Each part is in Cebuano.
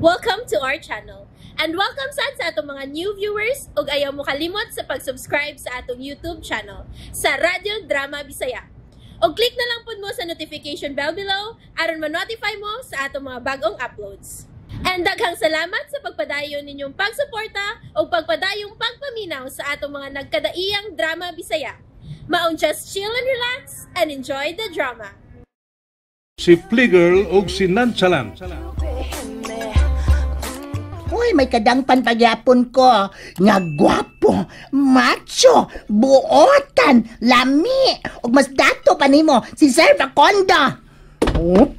Welcome to our channel. And welcome sad sa atong mga new viewers ug ayaw mo kalimot sa pag-subscribe sa atong YouTube channel sa Radyo Drama Bisaya. Og click na lang pud mo sa notification bell below aron ma-notify mo sa atong mga bagong uploads. And daghang salamat sa pagpadayon ninyong pagsuporta ug pagpadayong pagpaminaw sa atong mga nagkadaiyang drama Bisaya. Maong just chill and relax and enjoy the drama. Si Fligger ug si Nonchalant. Uy, may kadangpan pagyapon ko. Nga gwapo, macho, buotan, lami. Ug mas dato pa nimo si Sir Facondo. Oh,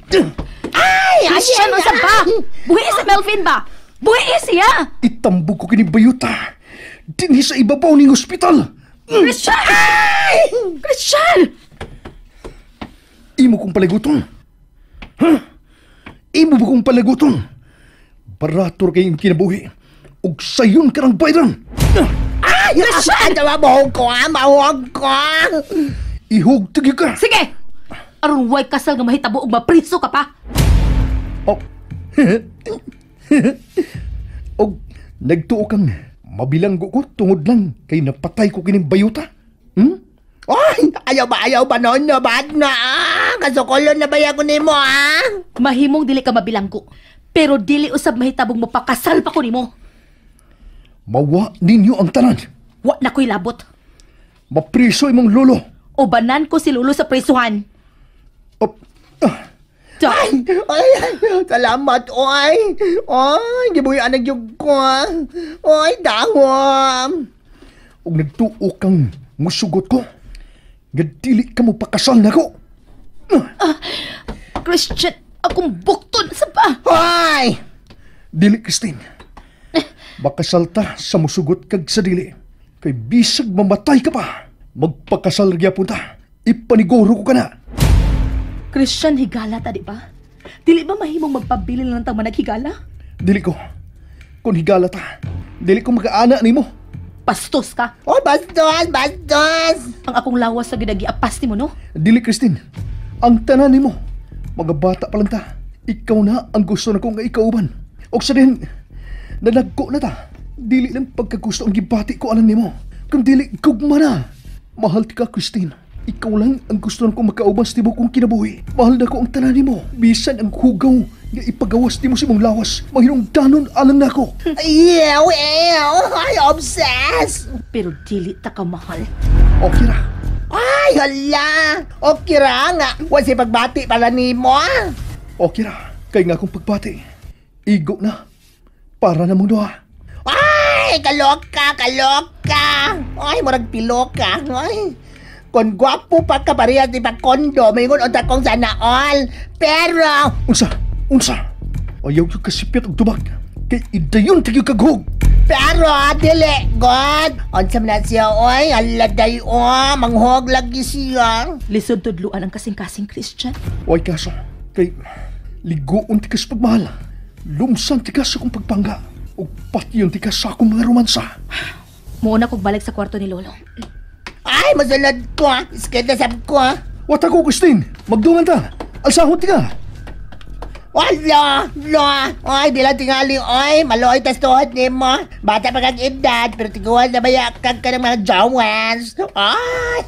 ay, ay, Christian, ay, unsa ba? ay. Buhi si Melvin ba? Buhi siya! Itambog ko kini bayuta. Dinhi sa ibabaw ning ospital. Christian! Christian! Imo kong paliguton. Ha? Imo ba kong paliguton? Barator kay imong kinabuhi. Ug sayon ka ng bayran. Ay, ay, ay, mahog ko, ah, mahog ko. Ihog tigi ka. Sige! Aron way kasal nga mahitabo og mapriso ka pa. Oh. Og nagtuo kang mabilanggo ko tungod lang kay napatay ko kining bayuta. Hmm? Ay, ayaw ba noon no, bad na, ah. Kasukulon na ba ko nimo, ah? Mahimong dili ka mabilanggo. Pero dili usab mahitabong mapakasal pa ko nimo. Mawa ninyo ang tanan. Wa na ko'y labot. Mapriso imong lolo. O banan ko si Lolo sa prisuhan. Oh, ah, Da. Ay, ay, ay, salamat, oy. Oy, gibuyan na gyud ko, ah. Oy, dahom. Og nagtuo kang musugot ko. Nga dili ka mo pakasal nako. Christian, akong bukton sa pa. Hoy! Dili, Christine. Makasal ta sa musugot kag sa dili. Kay bisag mamatay ka pa. Magpakasal gyapon ta. Ipaniguro ko ka na. Christian, higala ta, di ba? Dili ba mahimong magpabilin lang tang managhigala? Dili ko. Kung higala ta, dili ko makaana nimo. Pastos ka. Oy, bastos, bastos. Ang akong lawas sa ginagiapas nimo, no? Dili, Christine. Ang tanan nimo. Mga bata pa lang ta. Ikaw na ang gusto na kong nga ikauban. Og sa din, nanagko na ta. Dili lang pagkagusto ang gibati ko alang nimo. Kung dili, gugma na. Mahal ti ka, Christine. Ikaw lang ang gusto na kong makauban sa tibok kong kinabuhi. Mahal na ko ang tanan nimo. Bisan ang hugaw nga ipagawas nimo sa imong lawas. Mahinungdanon alang nako. Ew, ew. Ay, obsessed. Pero dili ta ka mahal. Okay ra. Ay, hala. Okay ra nga. Wa si pagbati pala nimo, ah. Okay ra. Kay nga akong pagbati. Igo na. Para na mong duha. Ay, kaloka, kaloka. Ay, murag piloka. Ay. Kung gwapo pa ka parehas ni Facondo, maingon unta kong sana all. Pero, Unsa? Unsa? Ayaw yung kasipyat og tubag. Kay idayon tayo kaghog. Pero, dili, God. Unsa man na siya, oy. Hala, day, oh. Manghog lagi siya. Lisod tudluan ang kasing-kasing, Christian. Way kaso. Kay liguon ti ka sa pagmahal. Lumsan ti ka sa akong pagpangga. Ug patyon ti ka sa akong mga romansa. Muuna kog balik sa kwarto ni Lolo. Ay, masulod ko, ah. Iskita sab ko, ah. Wata ko, Christine. Magdungan ta. Alsahon ti ka. Wala, la. Ay, di lang tingali, oy. Maluoy tas tuhod nimo. Bata pa kag edad, pero tiguan na baya kag ka ng mga jowans. Ay,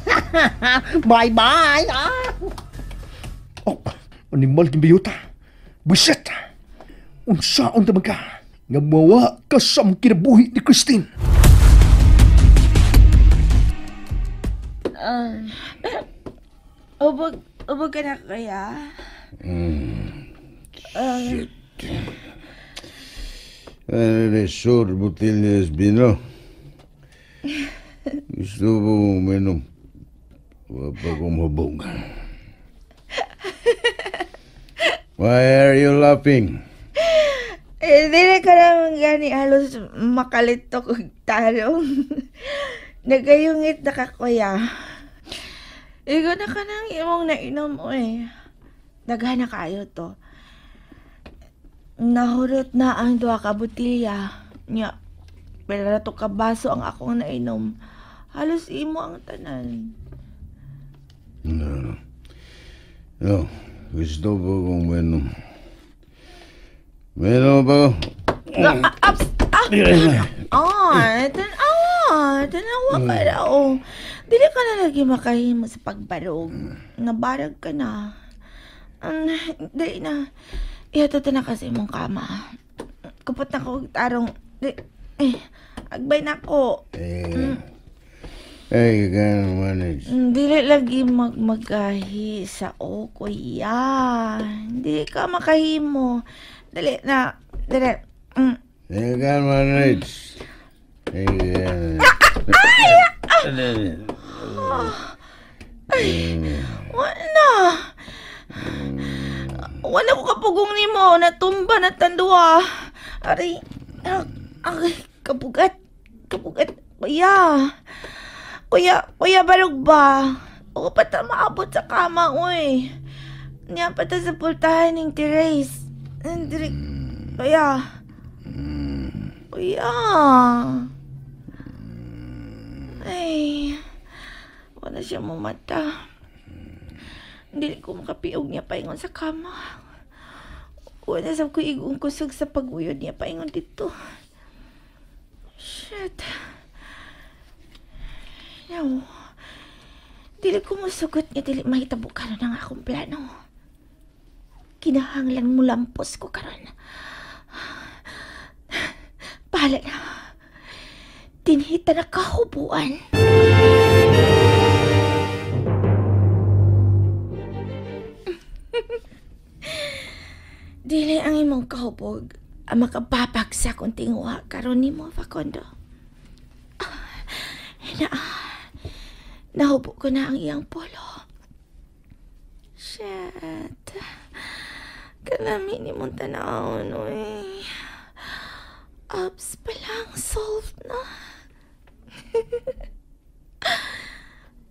bye-bye. Ah. Oh, animal king biyuta. Buset. Unsaon ta man ka? Nga mawa ka sa among kinabuhi ni Christine. Ubog, ubog ka na kaya? Shit. Ano ni Sur Botillas Bino? Gusto mo uminom? Wa pa kong hubog. Why are you laughing? Eh, dili ka naman gani halos makalito kog tarong. Nagayungit na ka, kuya. Igo na ka nang imong nainom, oy. Daghan na kayo to. Nahurot na ang duha ka botilya. Nya, pila na to ka baso ang akong nainom. Halos imo ang tanan. No. No, gusto ko kong uminom. Meron pa ko. Ah, tanawa ka na, oh. Dili ka na lagi makahimo sa pagbarog. Nabarag ka na. Dili na. Ihatod na kasi mong kama. Kupot na ko tarong. Agbay na ko. I can manage. Dili lagi magmagahi sa o, kuya. Dili ka makahimo. Dili na. Dili. I can manage. I can. Ay! Wala. Wala ko kapugong nimo. Natumba na tandua. Aray. Aray. Kabugat. Kabugat. Kuya. Kuya, balog ba? Ako pa ta maabot sa kama, uy. Niya pa ta sa pultahan ng Therese. Kuya. Kuya. Ay. Wala siya mumata. Hindi ko makapiog niya paingon sa kama. Wala sa ko igong kusog sa paguyod niya paingon dito. Shit. No. Dili ko musugot nga dili mahitabo karon ang akong plano. Kinahanglan mo lampos ko karon. Bahala na. Tinhita na kahubuan. Dili ang imong kahubog ang makababag sa akong tinguha karon nimo, Facundo. Nahubo ko na ang iyang polo. Shit. Kalami ni mong tanawon, uy. Abs pa lang, solved na.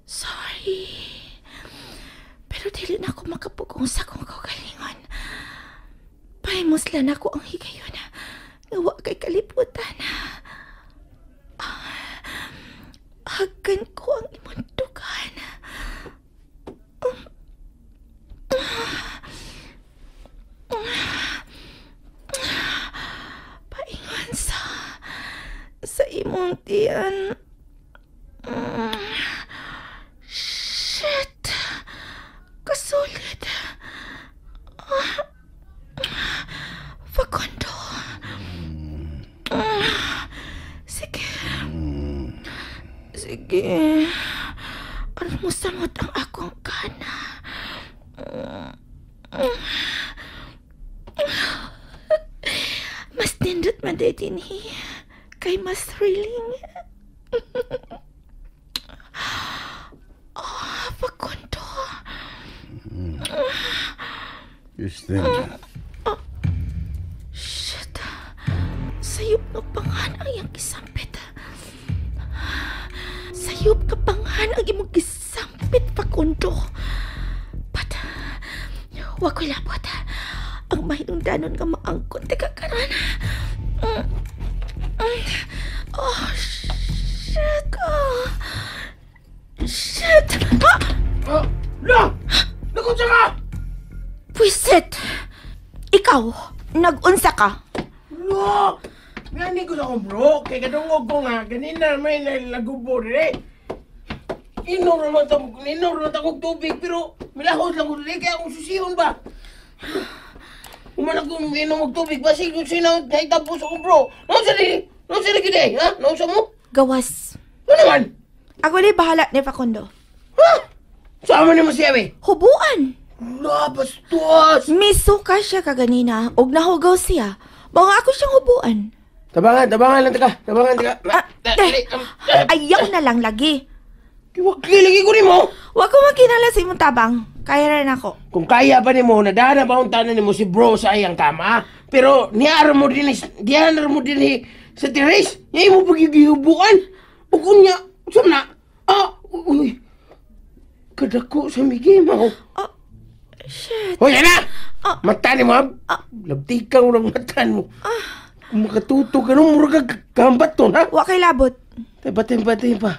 Sorry. Pero dili na ako makapugong sa akong kaugalingon. Pahimuslan ako ang higayon. Nga wa kay kalibutan. Hagan ko ang imong dugan. Paingon sa imong tiyan. Shit. Kasulit. Facundo. Sige. Sige. Ano mo samot ang akong kana? Mas nindot man dinhi. Kay mas thrilling. Oh, Facundo. Justin. Oh, shit. Sayop nga pangan ang iyang gisampit. Sayop nga pangan ang imong gisampit, Facundo. But, wa ko'y labot. Ang mahinungdanon nga maangkon teka karon. Oh, shit. Oh, shit. Ah! La! Nagunsa ka! Pwisit! Ikaw, nag-unsa ka? Lo! Ngani ko sa akong bro, kay kadungog ko nga, ganina may nalagubo rin. Inom naman akong tubig, pero milahos lang ko rin, kaya akong susihon ba? Human ako inom og tubig, basig kung sino naitapos akong bro. Naunsa rin gini, ha? Naunsa mo? Gawas. Ano naman? Ako na bahala ni Facundo. Ha? Saan man mo siya, eh? Hubuan! La, bastos! Misuka siya kaganina, og nahugaw siya. Baka ako siyang hubuan. Tabangan lang taka. Tabangan taka. Ayaw na lang lagi. Wag lagi ko nimo. Wag ko magkinala sa imong tabang. Kaya rin ako. Kung kaya pa nimo, nadana ba ang tanan nimo si bro sa iyang kama? Pero niara mo din sa terrace. Niya imo pagigihubuan. Ug unya, usam na. Ah, uy. Kadako sa migi mo. Oh, shit. Hoy, ana! Mata ni mo, labti kang urang matan mo. Makatuto ka nung murag kagambat to, ha? Wa kay labot. Batay pa.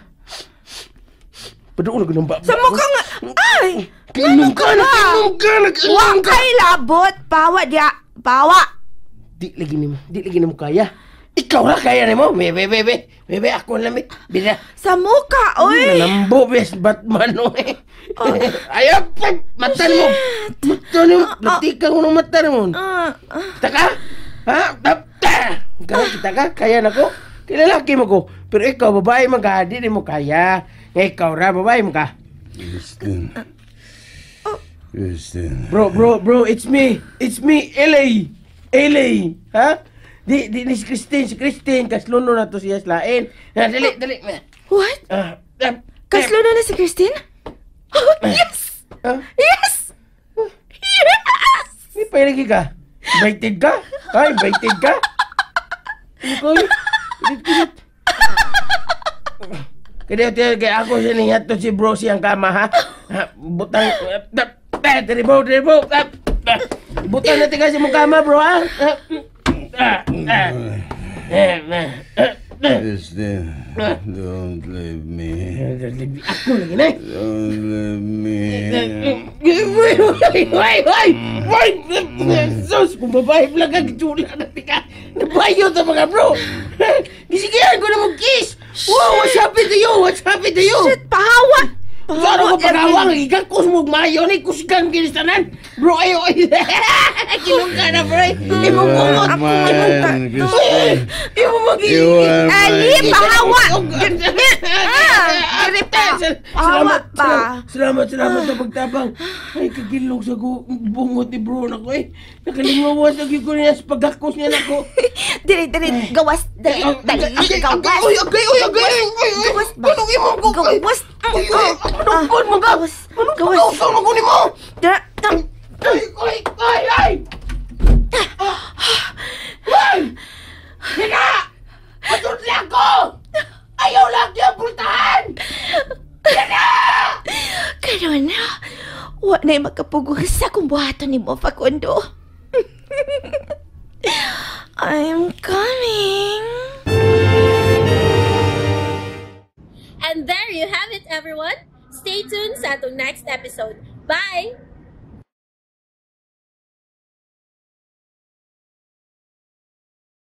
Padoon na ganun ba? Sa mukha nga! Ay! Kinom ka na! Wa kay labot! Pawa diya! Pawa! Di lagi nimo, di lagi nimo kaya. Ikaw ra kaya nimo. Bebe, bebe. Bebe, ako lang, be. Bira. Sa muka, oy! Nalambo, bes. Batman, oy. Ayaw, mata nimo. Mata nimo. Latika ko ng mata nimo. Kita ka? Ha? Kita ka? Kaya na ko? Kilalaki mo ko. Pero ikaw, babae man ka, di mo kaya. Ikaw ra, babae mo ka. Christine. Christine. Bro, bro, bro, it's me. It's me, LA. LA. Ha? Di ni si Christine, kasluno na to siya sa lain. Dali, dali. What? Kasluno na si Christine? Oh, yes! Yes! Yes! May pailagi ka? Invited ka? Ha? Invited ka? Ikaw, kilit. Kaya ako siya niya to si bro siyang kama, ha? Butang, dali bro, dali bro. Butang natin kasi mong kama, bro, ha? Christine, don't leave me. Ako lagi na. Don't leave me. Wait, wait, wait, wait! Sus, kung babae lang ka, gitsula na tika. Nabayo ta mga bro. Gisigihan ko na mag-kiss. Wow, what's happened to you? What's happened to you? Shit, pahawa! Saan ako pagawang? Igakos mo mayo ni kusgang kinistanan. Bro, ayo. Kilong ka na, bro. Imong bungot. Christine. Imong mag- Ali, pahawa! Diri pa. Pahawa pa. Salamat, salamat sa pagtabang. Ay, kagilong sa bungot ni bro na ko eh. Nakalingawas lagi ko niya sa pagkakos niya na ko. Diri, diri, gawas. Dali, dali, gawas. Uy, agay, uy, agay. Gawas ba? Anong imong ko? Gawas. Uy, anong kon mo ka? Anong pagkausaw mo ko ni mo? Ay, ay, ay, ay! Ay! Hina! Matutla ko! Ayaw lang niya pultahan! Hina! Karon, wa na'y makapugong sa akong buhaton ni mo, Facundo. I'm coming. And there you have it, everyone. Stay tuned sa atong next episode. Bye!